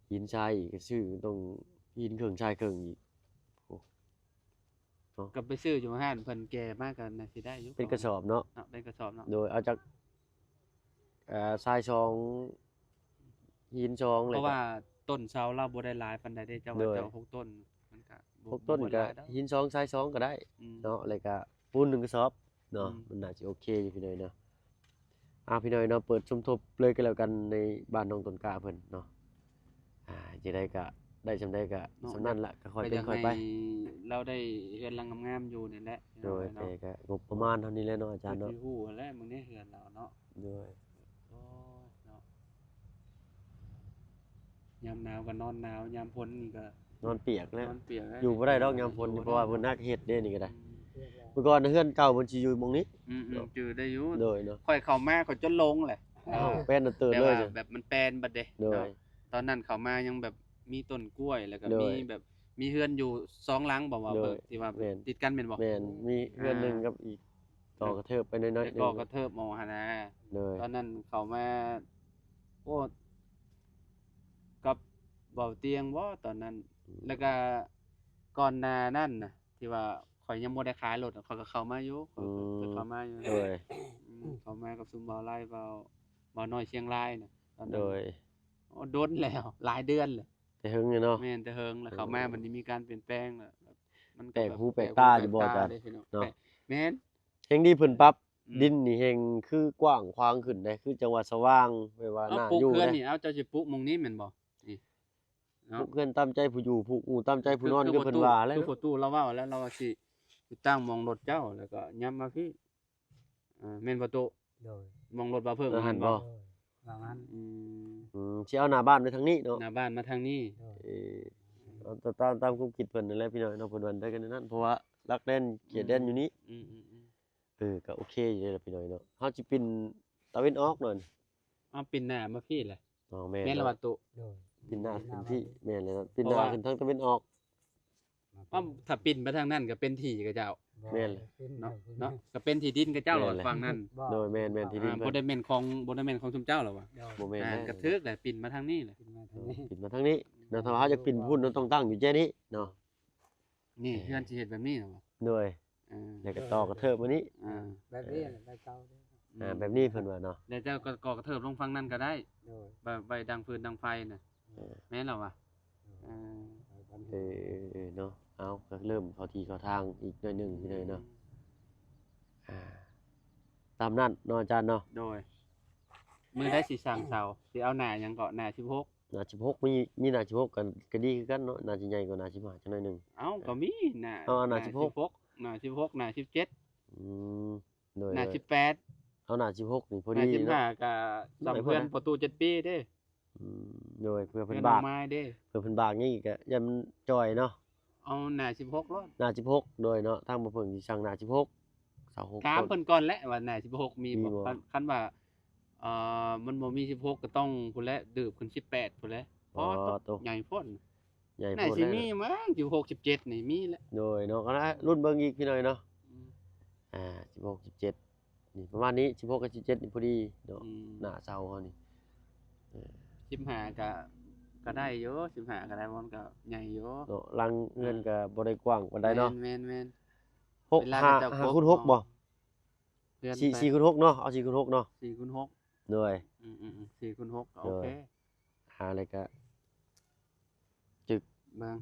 ຫີນຊາຍອີກ ກໍຊື້ຕ້ອງຫີນເຄິ່ງຊາຍເຄິ່ງອີກ. ໂອ້ ເນາະ ກໍໄປຊື້ຢູ່ຮ້ານເພິ່ນແກ່ມາກໍໜ້າຊິໄດ້ຢູ່ ເປັນກະສອບເນາະ. ເນາະ ເປັນກະສອບເນາະ. ໂດຍ ເອົາຈາກ ເອີ ຊາຍສອງ ຫີນສອງ ເພາະວ່າຕົ້ນເສົາລາວບໍ່ໄດ້ຫຼາຍປານໃດເດ້ ເຈົ້າວ່າ ໂດຍ ເຈົ້າຫົກຕົ້ນ ມັນກໍບໍ່ ຫົກຕົ້ນ ບໍ່ຫຼາຍດອກ ຫີນສອງຊາຍສອງກໍໄດ້ ອືມ ເນາະ ແລ້ວກໍປູນໜຶ່ງກະສອບເນາະ. ອືມ ມັນໜ້າຊິໂອເຄຢູ່ພີ່ນ້ອງເນາະ. ອ່າ ພີ່ນ້ອງເນາະ ເປີດສົມທົບເລີຍກໍແລ້ວກັນ ໃນບ້ານໜອງຕົ້ນກ້າເພິ່ນເນາະ. ອ່າ ຈັ່ງໃດກໍໄດ້ສ່ຳໃດກໍ ເນາະ ສ່ຳນັ້ນລະ ກໍຄ່ອຍເປັນຄ່ອຍໄປ. ຢາກໃຫ້ລາວໄດ້ເຮືອນຫຼັງງາມໆຢູ່ນີ້ແຫຼະ. ໂດຍ ພີ່ນ້ອງເນາະ ແຕ່ກໍງົບປະມານເທົ່ານີ້ແຫຼະເນາະອາຈານເນາະ. ຄືຊິຮູ້ຫັ້ນແຫຼະ ມື້ນີ້ເຮືອນລາວເນາະ. ໂດຍ ໂອ້ຍ ເນາະ ຍາມໜາວກໍນອນໜາວ ຍາມຝົນນີ້ກໍ ນອນປຽກແລ້ວ ນອນປຽກແລ້ວ ຢູ່ບໍ່ໄດ້ດອກຍາມຝົນນີ້ ຢູ່ບໍ່ໄດ້ ເພາະວ່າເພິ່ນຮັກເຮັດເດ້ນີ້ກໍໄດ້. ອືມ ເມື່ອກ່ອນເຮືອນເກົ່າເພິ່ນຊິຢູ່ໝ່ອງນີ້. ອືມໆ ເນາະ ຈື່ໄດ້ຢູ່. ໂດຍເນາະ ຂ້ອຍເຂົ້າມາຂ້ອຍຈົນຫຼົງແຫຼະ. ອ້າວ ເນາະ ແປນເຕີນເລີຍ ແຕ່ວ່າແບບມັນແປນບັດເດ້. ໂດຍ ເນາະ ຕອນນັ້ນເຂົ້າມາຍັງແບບມີຕົ້ນກ້ວຍ ແລ້ວກໍ ໂດຍ ມີແບບ ມີເຮືອນຢູ່ສອງຫຼັງບໍ່ວ່າ ໂດຍ ທີ່ວ່າ ແມ່ນ ຕິດກັນແມ່ນບໍ່? ແມ່ນ ມີເຮືອນໜຶ່ງ ອ່າ ກັບອີກ ຕໍ່ກະເທີບໄປໜ້ອຍໆ ແລ້ວກໍກະເທີບອອກຫັ້ນນະ. ໂດຍ ຕອນນັ້ນເຂົ້າມາ ໂອ້ ກັບເບົາຕຽງບໍ່ຕອນນັ້ນ. ອືມ ແລ້ວກໍກ່ອນໜ້ານັ້ນນະ ທີ່ວ່າຂ້ອຍຍັງບໍ່ໄດ້ຂາຍລົດ ຂ້ອຍກໍເຂົ້າມາຢູ່. ອືມ ຂ້ອຍເຂົ້າມາຢູ່. ໂດຍ ອືມ ເຂົ້າມາກັບຊຸມເບົາໄລ ເບົາ ເບົານ້ອຍຊຽງລາຍນະ ຕອນນັ້ນ. ໂດຍ ໂອ້ ດົນແລ້ວ ຫຼາຍເດືອນແລ້ວ ແຕ່ເຫິງຢູ່ເນາະ. ແມ່ນ ແຕ່ເຫິງແລ້ວ ເອີ ເຂົ້າມາມັນໄດ້ມີການປ່ຽນແປງແລ້ວ ມັນກໍແປກຫູແປກຕາຢູ່ບໍ່ອາຈານ? ເນາະ ແມ່ນ ແຮ່ງດີເພິ່ນປັບ ອືມ ດິນນີ້ແຮ່ງຄືກວ້າງຂວາງຂຶ້ນເດ້ ຄືຈັ່ງວ່າສະຫວ່າງ ແບບວ່າໜ້າຢູ່ເດ້. ເອົາ ປຸກເຮືອນນີ້ ເອົາ ເຈົ້າຊິປຸກໝ່ອງນີ້ແມ່ນບໍ່? ນີ້ເນາະ ປຸກເຮືອນຕາມໃຈຜູ້ຢູ່ ຜູກຫູຕາມໃຈຜູ້ນອນ ຄືພໍ່ຕູ້ ຄືເພິ່ນວ່າແຫຼະ ຄືພໍ່ຕູ້ລາວເວົ້າແລ້ວ ລາວວ່າຊິຕິດຕັ້ງໝ່ອງລົດເຈົ້າ ແລ້ວກໍຫຍັບມາພີ້. ອ່າ ແມ່ນບໍ່ຕູ້? ໂດຍ ໝ່ອງລົດບ່າວເຜິ້ງ ເອີ ຫັ້ນບໍ່? ໂດຍ ວ່າງນັ້ນ. ອືມ ອືມ ຊິເອົາໜ້າບ້ານໄປທາງນີ້ເນາະ ໜ້າບ້ານມາທາງນີ້. ໂດຍ ເອີ ເອົາຕາມ ຕາມຄວາມຄິດເພິ່ນນັ້ນແຫຼະພີ່ນ້ອງເນາະ ເພິ່ນວ່າໄດ້ກັນນັ້ນ ເພາະວ່າຫຼັກແດນ ເຂດແດນຢູ່ນີ້. ອືມ ອືມ ອືມ ເອີ ກໍໂອເຄຢູ່ເດ້ລະພີ່ນ້ອງເນາະ ເຮົາຊິປິ່ນຕາເວັນອອກເນາະ. ເອົາ ປິ່ນໜ້າມາພີ້ແຫຼະ. ອໍ ແມ່ນ ແມ່ນລະວ່າຕູ້? ໂດຍ ປິ່ນໜ້າຂຶ້ນພີ້. ແມ່ນແລ້ວເນາະ ປິ່ນໜ້າຂຶ້ນທາງຕາເວັນອອກ. ເອົ້າ ຖ້າປິ່ນໄປທາງນັ້ນກໍເປັນທີ່ຂະເຈົ້າ. ແມ່ນແຫຼະ ເນາະ ເນາະ ກໍເປັນທີ່ດິນຂະເຈົ້າລະ ຝັ່ງນັ້ນ. ໂດຍ ແມ່ນໆ ທີ່ດິນ ອ່າ ເພິ່ນ ບໍ່ໄດ້ແມ່ນຂອງ ບໍ່ໄດ້ແມ່ນຂອງຊຸມເຈົ້າລະວະ? ບໍ່ແມ່ນ ອ່າ ກໍຖືກແຫຼະ ປິ່ນມາທາງນີ້ແຫຼະ ປິ່ນມາທາງນີ້. ເອີ ປິ່ນມາທາງນີ້ເນາະ ຖ້າວ່າເຮົາຢາກປິ່ນໄປພຸ້ນ ເຮົາຕ້ອງຕັ້ງຢູ່ແຈນີ້ເນາະ. ນີ້ ເອີ ເຮືອນຊິເຮັດແບບນີ້ນະ. ໂດຍ ເອີ ແລ້ວກໍຕໍ່ກະເທີບມານີ້. ອ່າ ເອີ ແບບນີ້ແຫຼະ ແບບເກົ່າເດ້. ອືມ ອ່າ ແບບນີ້ເພິ່ນວ່າເນາະ ແລ້ວເຈົ້າກໍກໍ່ກະເທີບລົງຝັ່ງນັ້ນກໍໄດ້. ໂດຍ ໄວ້ ໄວ້ດັງຟືນດັງໄຟນະ. ເອີ ແມ່ນລະວະ? ເອີ ເອີ ເອີ ເນາະ ເອົາ ກໍເລີ່ມເຂົ້າທີ່ເຂົ້າທາງອີກໜ້ອຍໜຶ່ງ ອືມ ພີ່ນ້ອງເນາະ. ອ່າ ຕາມນັ້ນເນາະອາຈານເນາະ. ໂດຍ ມື້ໃດຊິສ້າງເສົາ ຊິເອົາໜ້າຫຍັງເກາະ ໜ້າສິບຫົກ? ໜ້າສິບຫົກ ມີ ມີໜ້າສິບຫົກກໍ ກໍດີຄືກັນເນາະ ໜ້າຊິໃຫຍ່ກວ່າໜ້າສິບຫ້າຈັກໜ້ອຍໜຶ່ງ. ເອົ້າ ກໍມີໜ້າ ເອົາໜ້າສິບຫົກ ໜ້າສິບຫົກ ໜ້າສິບເຈັດ. ອືມ ໂດຍ ໜ້າສິບແປດ ເອົາໜ້າສິບຫົກນີ້ພໍດີເນາະ. ໜ້າສິບຫ້າກໍສ່ຳເຮືອນພໍ່ຕູ້ເຈັດປີເດ້. ອືມ ໂດຍ ເພື່ອເພິ່ນບາກ ເພື່ອເພິ່ນບາກນີ້ກໍຢ້ານມັນຈ່ອຍເນາະ. ເອົາໜ້າສິບຫົກໂລດ ໜ້າສິບຫົກ. ໂດຍເນາະ ທາງບໍ່ເພິ່ງຊິສັ່ງໜ້າສິບຫົກ ເສົາຫົກ ຖາມເພິ່ນກ່ອນແຫຼະວ່າໜ້າສິບຫົກມີບໍ່? ມີບໍ່? ຄັນ ຄັນວ່າ ເອີ ມັນບໍ່ມີສິບຫົກ ກໍຕ້ອງພຸ້ນແຫຼະ ດືບຂຶ້ນສິບແປດພຸ້ນແຫຼະ. ອໍ ໂຕ ໃຫຍ່ໂພດ ໃຫຍ່ໂພດ. ໜ້າຊິມີມັ້ງ ສິບຫົກ ສິບເຈັດນີ້ມີແຫຼະ. ໂດຍເນາະ ກໍລຸ້ນເບິ່ງອີກພີ່ນ້ອງເນາະ. ອືມ ອ່າ ສິບຫົກ ສິບເຈັດ ນີ້ປະມານນີ້ ສິບຫົກກັບສິບເຈັດນີ້ພໍດີເນາະ. ອືມ ໜ້າເສົາເຮົານີ້ ເອີ ສິບຫ້າກໍ ກໍໄດ້ຢູ່ ສິບຫ້າກໍໄດ້ ມັນກໍໃຫຍ່ຢູ່ເນາະ. ຫຼັງເຮືອນກໍບໍ່ໄດ້ກວ້າງປານໃດເນາະ. ແມ່ນໆໆ ຫົກ ເວລາ ຫ້າ ເຂົາເຈົ້າ ຫ້າຄູນຫົກບໍ່? ເຮືອນ ສີ່ ໄປ ສີ່ຄູນຫົກເນາະ ເອົາສີ່ຄູນຫົກເນາະ ສີ່ຄູນຫົກ ໂດຍ ອືມໆໆ ສີ່ຄູນຫົກ ໂດຍ ໂອເຄ ຫາແລ້ວກະ ຈຶກ ເບິ່ງ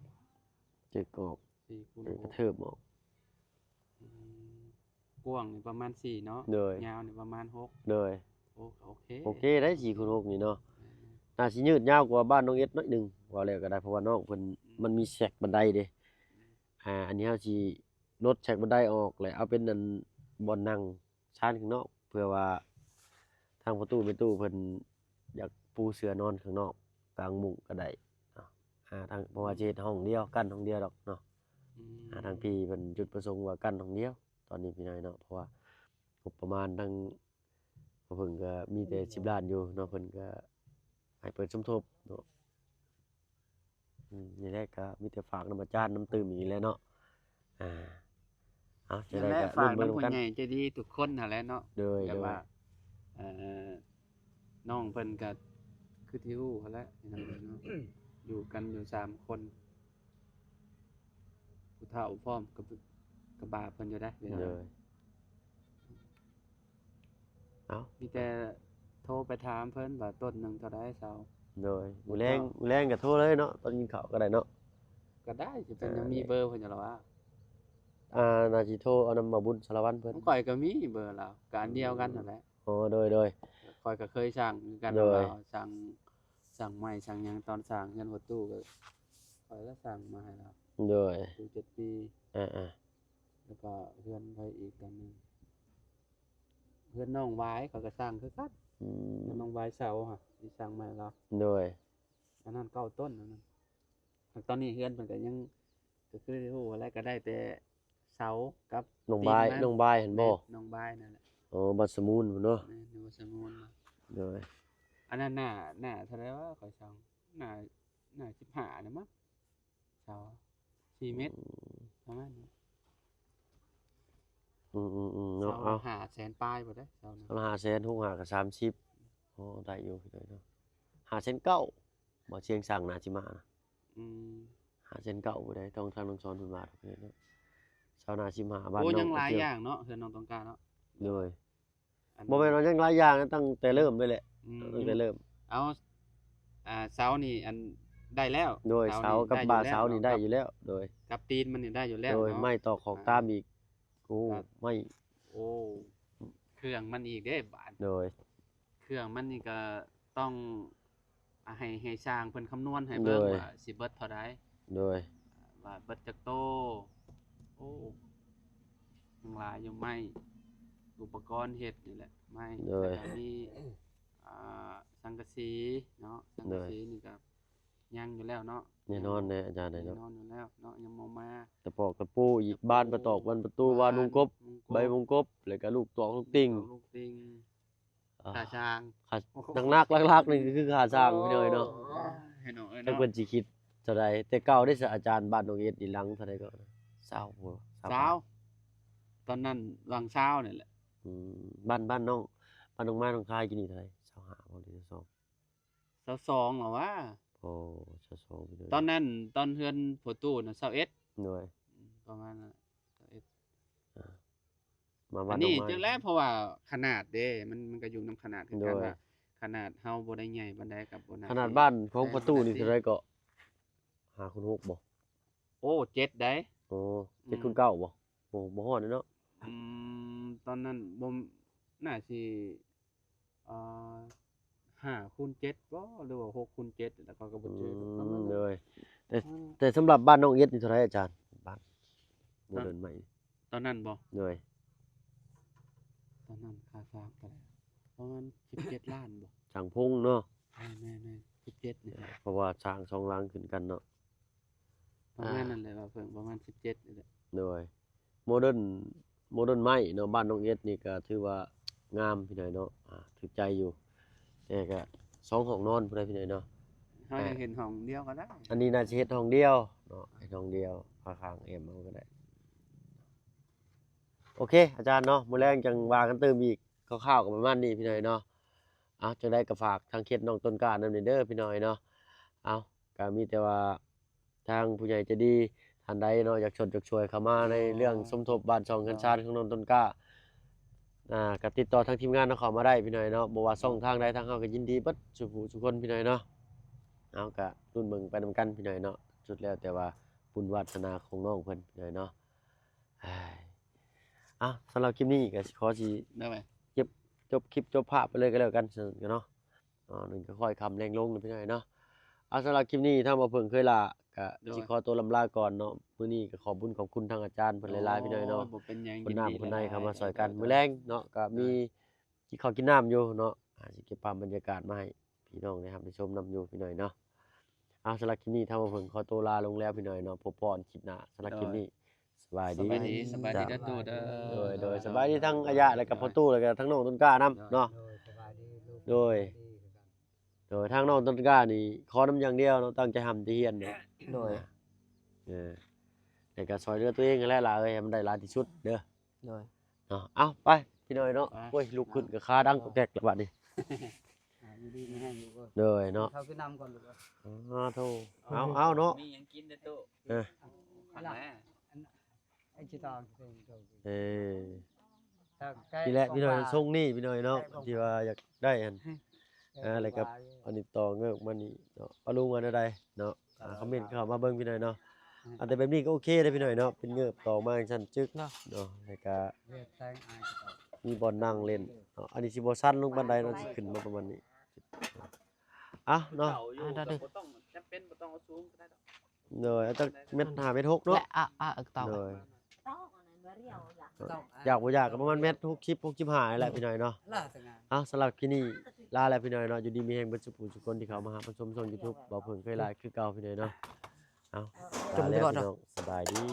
ຈຶກອອກ ສີ່ຄູນຫົກ ກະເທີບອອກ ອືມ ກວ້າງນີ້ປະມານສີ່ເນາະ ໂດຍ ຍາວນີ້ປະມານຫົກ ໂດຍ ໂອ ໂອເຄ ໂອເຄໄດ໋ ສີ່ຄູນຫົກນີ້ເນາະ ແມ່ນໆ ໜ້າຊິຍືດຍາວກວ່າບ້ານນ້ອງເອັດໜ້ອຍໜຶ່ງ ເວົ້າແລ້ວກະໄດ້ ເພາະວ່ານ້ອງເພິ່ນ ອືມ ມັນມີແຊັກບັນໄດເດ້ ອືມ ອ່າ ອັນນີ້ເຮົາຊິລົດແຊັກບັນໄດອອກ ແລ້ວເອົາເປັນອັນບ່ອນນັ່ງ ຊານຂ້າງນອກ ເພື່ອວ່າທາງພໍ່ຕູ້ແມ່ຕູ້ເພິ່ນຢາກປູເສື່ອນອນຂ້າງນອກກາງມຸ້ງກະໄດ້ເນາະ ອ່າ ທາງ ເພາະວ່າຊິເຮັດຫ້ອງດຽວ ກັ້ນຫ້ອງດຽວດອກເນາະ ອືມ ອ່າ ທາງພີ່ເພິ່ນຈຸດປະສົງວ່າກັ້ນຫ້ອງດຽວ ຕອນນີ້ພີ່ນ້ອງເນາະ ເພາະວ່າງົບປະມານທາງພໍ່ເພິ່ນກະມີແຕ່ສິບລ້ານຢູ່ເນາະ ເພິ່ນກະໃຫ້ເປີດສົມທົບເນາະ. ອືມ ນີ້ແຫຼະ ກະມີແຕ່ຝາກນຳອາຈານນຳຕື່ມອີກແຫຼະເນາະ ອ່າ ເອົາ ຈັ່ງໃດກະ ນັ້ນແຫຼະ ຝາກນຳຜູ້ໃຫຍ່ໃຈດີທຸກຄົນຫັ້ນແຫຼະເນາະ ໂດຍ ແບບວ່າ ໂດຍ ເອີ ນ້ອງເພິ່ນກະຄືທີ່ຮູ້ຫັ້ນແຫຼະ ພີ່ນ້ອງເນາະ ຢູ່ກັນຢູ່ສາມຄົນ ຜູ້ເຖົ້າພ້ອມກະ ກະບາບເພິ່ນຢູ່ເດ້ ພີ່ນ້ອງ ໂດຍ. ເອົ້າ ມີແຕ່ໂທໄປຖາມເພິ່ນວ່າຕົ້ນໜຶ່ງເທົ່າໃດເຊົາ ໂດຍ ມື້ແລງ ເຈົ້າ ມື້ແລງກະໂທເລີຍເນາະ ຕອນກິນເຂົ້າກະໄດ້ເນາະ ກະໄດ້ ຊິເປັນຫຍັງ ເອີ ມີເບີເພິ່ນຢູ່ລະວະ ອ່າ ໜ້າຊິໂທເອົານຳບ່າວບຸນສາລະວັນເພິ່ນ ຂ້ອຍກະມີເບີລາວ ກະອັນດຽວກັນຫັ້ນແຫຼະ ອໍ ໂດຍ ໂດຍ ຂ້ອຍກະເຄີຍສັ່ງຄືກັນ ໂດຍ ລາວສັ່ງ ສັ່ງໄມ້ສັ່ງຫຍັງ ຕອນສ້າງເຮືອນພໍ່ຕູ້ກະ ຂ້ອຍກະສັ່ງມາໃຫ້ລາວ ໂດຍ ຢູ່ເຈັດປີ ອ່າໆ ແລ້ວກະເຮືອນໃຜອີກຫຼັງໜຶ່ງ ເຮືອນນ້ອງຫວາຍ ເຂົາກະສ້າງຄືກັນ ອືມ ເຮືອນນ້ອງຫວາຍເສົາຫັ້ນ ທີ່ສ້າງໃໝ່ລາວ ໂດຍ ອັນນັ້ນເກົ້າຕົ້ນ ອັນນັ້ນ ແລ້ວຕອນນີ້ເຮືອນເພິ່ນກະຍັງ ກະຄືທີ່ຮູ້ຫັ້ນແຫຼະ ກະໄດ້ແຕ່ເສົາກັບ ນ້ອງຫວາຍ ຕີນມັນ ນ້ອງຫວາຍຫັ້ນບໍ່ ແມ່ນ ນ້ອງຫວາຍນັ້ນແຫຼະ ອໍ ບ້ານສະມູນພຸ້ນເນາະ ແມ່ນ ຢູ່ບ້ານສະມູນ ໂດຍ ອັນນັ້ນໜ້າ ໜ້າເທົ່າໃດວະ ຂ້ອຍສ່ອງ ໜ້າ ໜ້າສິບຫ້າແລ້ວມັ້ງ ເສົາ ສີ່ເມັດ ອືມ ປະມານນີ້ ອືມໆໆ ເນາະ ເສົາ ເອົາ ຫ້າແສນປາຍພຸ້ນເດ້ ເສົານະ ເສົາຫ້າແສນ ຫົກຫ້າກະສາມສິບ ໂອ້ ໄດ້ຢູ່ເນາະ ຫ້າແສນເກົ້າ ບໍ່ ຊຽງສັງໜ້າຊິມານະ ອືມ ຫ້າແສນເກົ້າ ຜູ້ໃດ ຕ້ອງທາງນ້ອງສອນເພິ່ນວ່າດອກເນາະ ເສົາໜ້າຊິມາ ບ້ານ ໂອ້ ນ້ອງ ຍັງຫຼາຍຢ່າງເນາະ ເຮືອນນ້ອງຕ້ອງການເນາະ ໂດຍ ອັນ ບໍ່ແມ່ນວ່າຍັງຫຼາຍຢ່າງນະ ຕັ້ງແຕ່ເລີ່ມເລີຍແຫຼະ ອືມ ຕັ້ງແຕ່ເລີ່ມ ເອົາ ອ່າ ເສົານີ້ອັນໄດ້ແລ້ວ ໂດຍ ເສົາ ເສົານີ້ ກັບ ໄດ້ຢູ່ແລ້ວ ບ່າເສົານີ້ ເນາະ ໄດ້ຢູ່ແລ້ວ ໂດຍ ກັບຕີນມັນນີ້ໄດ້ຢູ່ແລ້ວ ໂດຍ ເນາະ ໄມ້ຕອກຂອກຕາມອີກ ອ່າ ໂອ້ ໄມ້ ໂອ້ ເຄື່ອງມັນອີກເດ້ບາດ ໂດຍ ເຄື່ອງມັນນີ້ກະຕ້ອງ ອ່າ ໃຫ້ ໃຫ້ຊ່າງເພິ່ນຄຳນວນໃຫ້ເບິ່ງ ໂດຍ ວ່າຊິເບິດເທົ່າໃດ ໂດຍ ວ່າເບິດຈັກໂຕ ໂອ້ ຍັງຫຼາຍຢູ່ ໄມ້ ອຸປະກອນເຮັດນີ້ແຫຼະ ໄມ້ ໂດຍ ແລ້ວກະມີ ອ່າ ສັງກະສີເນາະ ສັງກະສີ ໂດຍ ນີ້ກະຍັງຢູ່ແລ້ວເນາະ ແນ່ນອນແຫຼະອາຈານເນາະ ແນ່ນອນຢູ່ແລ້ວເນາະ ຍັງບໍ່ມາ ຕະປອກຕະປູອີກ ບານປະຕອກ ບານປະຕູ ບານວົງກົບ ວົງກົບ ໃບວົງກົບ ແລ້ວກະລູກຕອກລູກຕິ່ງ ລູກຕອກລູກຕິ່ງ ອ່າ ຄ່າຊ່າງ ຄ່າ ໂອ້ໂຫ ໜັກໆ ຫຼັກໆ ນີ້ຄືຄ່າຊ່າງ ໂອ້ ພີ່ນ້ອງເອີຍເນາະ ພີ່ນ້ອງເອີຍ ຈັກ ເນາະ ເພິ່ນຊິຄິດເທົ່າໃດ ແຕ່ເກົ່າເດ້ຊະອາຈານ ບ້ານນ້ອງເອັດນີ້ຫຼັງເທົ່າໃດກໍ ຊາວ ຊາວ ຊາວ ຕອນນັ້ນຫວ່າງຊາວນີ້ແຫຼະ ອືມ ບ້ານ ບ້ານນ້ອງ ບ້ານນ້ອງມາ ນ້ອງຄາຍຢູ່ນີ້ເທົ່າໃດ ຊາວຫ້າບໍ່ ຫຼື ຊາວສອງ ຊາວສອງແລ້ວຫວາ ໂອ້ ຊາວສອງ ພີ່ນ້ອງ ຕອນນັ້ນ ຕອນເຮືອນພໍ່ຕູ້ນະ ຊາວເອັດ ໂດຍ ອືມ ປະມານນັ້ນ ຊາວເອັດ ອ່າ ມາວັດ ອັນນີ້ ດອກໄມ້ ຈັ່ງແຫຼະ ເພາະວ່າຂະໜາດເດ້ ມັນ ມັນກະຢູ່ນຳຂະໜາດຄືກັນ ໂດຍ ວ່າຂະໜາດເຮົາບໍ່ໄດ້ໃຫຍ່ປານໃດ ກະບໍ່ໜ້າ ຂະໜາດບ້ານຂອງພໍ່ຕູ້ນີ້ເທົ່າໃດເກາະ ຫ້າຄູນຫົກບໍ່ ໂອ້ ເຈັດໃດ ໂອ້ ເຈັດຄູນເກົ້າບໍ່ ອືມ ໂອ້ ບໍ່ຮອດເນາະ ອືມ ຕອນນັ້ນບໍ່ ໜ້າຊິ ອ່າ ຫ້າຄູນເຈັດບໍ່ ຫຼືວ່າຫົກຄູນເຈັດ ແລ້ວເຂົາກະບໍ່ຈື່ ອືມ ປະມານນັ້ນ ໂດຍ ແຕ່ ອືມ ແຕ່ສຳລັບບ້ານນ້ອງເອັດນີ້ເທົ່າໃດອາຈານ ບ້ານໂມເດີນໃໝ່ ຕອນນັ້ນບໍ່ ໂດຍ ຕອນນັ້ນຄ່າສ້າງເທົ່າໃດ ປະມານສິບເຈັດລ້ານບໍ່ ຊ່າງພົງເນາະ ແມ່ນໆໆ ສິບເຈັດນີ້ ເພາະວ່າສ້າງສອງຫຼັງຂຶ້ນກັນເນາະ ປະມານນັ້ນແຫຼະ ອ່າ ວ່າເພິ່ງປະມານສິບເຈັດນີ້ແຫຼະ ໂດຍ ໂມເດີນ ໂມເດີນໃໝ່ເນາະ ບ້ານນ້ອງເອັດນີ້ກະຖືວ່າງາມພີ່ນ້ອງເນາະ ອ່າ ຖືກໃຈຢູ່ ແຕ່ກະສອງຫ້ອງນອນພຸ້ນໃດພີ່ນ້ອງເນາະ ເຮົາຢາກເຮັດຫ້ອງດຽວກະໄດ້ ອັນນີ້ໜ້າຊິເຮັດຫ້ອງດຽວເນາະ ເຮັດຫ້ອງດຽວ ພາຂ້າງແອ້ມເຮົາກະໄດ້ ໂອເຄ ອາຈານເນາະ ມື້ແລງຈັ່ງວ່າກັນຕື່ມອີກ ຄ່າວໆກະປະມານນີ້ພີ່ນ້ອງເນາະ ເອົາ ຈັ່ງໃດກະຝາກທາງເຂດນ້ອງຕົ້ນກ້ານຳແດ່ເດີພີ່ນ້ອງເນາະ ເອົາ ກະມີແຕ່ວ່າ ທາງຜູ້ໃຫຍ່ໃຈດີທ່ານໃດເນາະ ຢາກຊົດຢາກຊ່ວຍເຂົ້າມາໃນເລື່ອງສົມທົບບ້ານຊ່ອງເຮືອນຊານຂອງນ້ອງຕົ້ນກ້າ ອ່າ ກໍຕິດຕໍ່ທາງທີມງານເຮົາເຂົ້າມາໄດ້ພີ່ນ້ອງເນາະ, ບໍ່ວ່າຊ່ອງທາງໃດ ທາງເຮົາກໍຍິນດີເບິດສູ່ຜູ້ສູ່ຄົນພີ່ນ້ອງເນາະ. ເຮົາກໍລຸ້ນເບິ່ງໄປນຳກັນພີ່ນ້ອງເນາະ, ສຸດແລ້ວແຕ່ວ່າບຸນວາດສະໜາຂອງນ້ອງເພິ່ນພີ່ນ້ອງເນາະ. ເອົ້າ ສຳລັບຄລິບນີ້ກໍຊິຂໍຊິ ໄດ້ໄໝ ເກັບ ຈົບຄລິບຈົບພາບໄປເລີຍກໍແລ້ວກັນເນາະ. ອໍ ນີ້ກໍຄ່ອຍຄ່ຳແລງລົງແລ້ວພີ່ນ້ອງເນາະ. ເອົາ ສຳລັບຄລິບນີ້ທາງບ່າວເຜິ້ງເຄີຍຫຼ້າກໍ ໂດຍ ຊິຂໍຕົວລ່ຳລາກ່ອນເນາະ. ມື້ນີ້ກໍຂອບບຸນຂອບຄຸນທາງອາຈານເພິ່ນຫຼາຍໆ ໂອ້ຍ ພີ່ນ້ອງເນາະ. ບໍ່ເປັນຫຍັງ ຄົນນ້ຳ ຍິນດີ ຄົນໃນ ຫຼາຍໆ ເຂົ້າມາຊ່ອຍກັນ. ໂດຍ ມື້ແລງເນາະ ກໍມີ ໂດຍ ກິນເຂົ້າກິນນ້ຳຢູ່ເນາະ, ອາ ຊິເກັບພາບບັນຍາກາດມາໃຫ້ພີ່ນ້ອງໄດ້ຮັບໄດ້ຊົມນຳຢູ່ພີ່ນ້ອງເນາະ. ເອົາ ສຳລັບຄລິບນີ້ທາງບ່າວເຜິ້ງຂໍຕົວລາລົງແລ້ວພີ່ນ້ອງເນາະ. ພົບພໍນຄລິບໜ້າ. ສຳລັບຄລິບນີ້ ໂດຍ ສະບາຍດີ ສະບາຍດີ ສະບາຍດີເດີຕູ້ເດີ. ໂດຍ ໂດຍ ສະບາຍດີທັງອາຍະ ແລ້ວກໍພໍ່ຕູ້ ແລ້ວກໍທັງນ້ອງຕົ້ນກ້ານຳເນາະ. ໂດຍ ສະບາຍດີລູກ ໂດຍ ສະບາຍດີຄືກັນ. ໂດຍ ທາງນ້ອງຕົ້ນກ້ານີ້ຂໍນຳຢ່າງດຽວເນາະ, ຕັ້ງໃຈຮ່ຳໃຈຮຽນເນາະ. ໂດຍ ເອີ ແລ້ວກໍຊ່ອຍເຫຼືອຕົວເອງຫັ້ນແຫຼະຫຼ້າເອີຍ, ໃຫ້ມັນໄດ້ຫຼາຍທີ່ສຸດເດີ. ໂດຍ ເນາະ. ເອົາ ໄປພີ່ນ້ອງເນາະ. ໄປ ໂອ້ຍ ລຸກຂຶ້ນກໍຂາດັງກອກແກກແລ້ວບາດນີ້. ອ່າ ຢູ່ດີມີແຮງລູກເອີຍ. ໂດຍເນາະ ເຂົ້າກິນນ້ຳກ່ອນລູກເອີຍ. ອໍ ໂທ້ ເອົາ ເອົາເນາະ ມີຫຍັງກິນເດີຕູ້. ເອີ ອັນນັ້ນ ອັນ ອັນຊິຕອງເປັນໂຕ ເອີ ນີ້ແຫຼະພີ່ນ້ອງ ຊົງນີ້ພີ່ນ້ອງເນາະ ທີ່ວ່າຢາກໄດ້ຫັ້ນ. ເອີ ແລ້ວກໍອັນນີ້ຕໍ່ເງີບມານີ້ເນາະ. ປ້າລຸງວ່າແນວໃດເນາະ? ອ່າ ຄອມເມັນເຂົ້າມາເບິ່ງພີ່ນ້ອງເນາະ. ອືມ ອັນແຕ່ແບບນີ້ກໍໂອເຄເດ້ພີ່ນ້ອງເນາະ, ເປັນເງີບຕໍ່ມາຈັ່ງຊັ້ນ ຈຶກເນາະ ແລ້ວກໍມີບ່ອນນັ່ງຫຼິ້ນເນາະ. ອັນນີ້ຊິບໍ່ຊັນລົງປານໃດເນາະ, ຊິຂຶ້ນມາປະມານນີ້. ເອົາເນາະ ເອົາຢູ່ ອ່າ ໄດ້ເດີ ກໍບໍ່ຕ້ອງ ຈຳເປັນບໍ່ຕ້ອງເອົາສູງກໍໄດ້ດອກ. ໂດຍ ເອົາຈັກແມັດ ຫ້າແມັດຫົກເນາະ. ແລະ ອ່າ ອ່າ ເອີ ຕໍ່ ໂດຍ ຢາກບໍ່ຢາກກໍປະມານແມັດຫົກສິບ ຫົກສິບຫ້ານີ້ແຫຼະພີ່ນ້ອງເນາະ. ເອົາ ສຳລັບຄລິບນີ້ລາແລ້ວພີ່ນ້ອງເນາະ. ຢູ່ດີມີແຮງເບິດສູ່ຜູ້ສູ່ຄົນທີ່ເຂົ້າມາຮັບມາຊົມຊ່ອງ YouTube ບ່າວເຜິ້ງເຄີຍຫຼ້າຄືເກົ່າພີ່ນ້ອງເນາະ. ເອົາ ລາແລ້ວພີ່ນ້ອງ ສະບາຍດີ.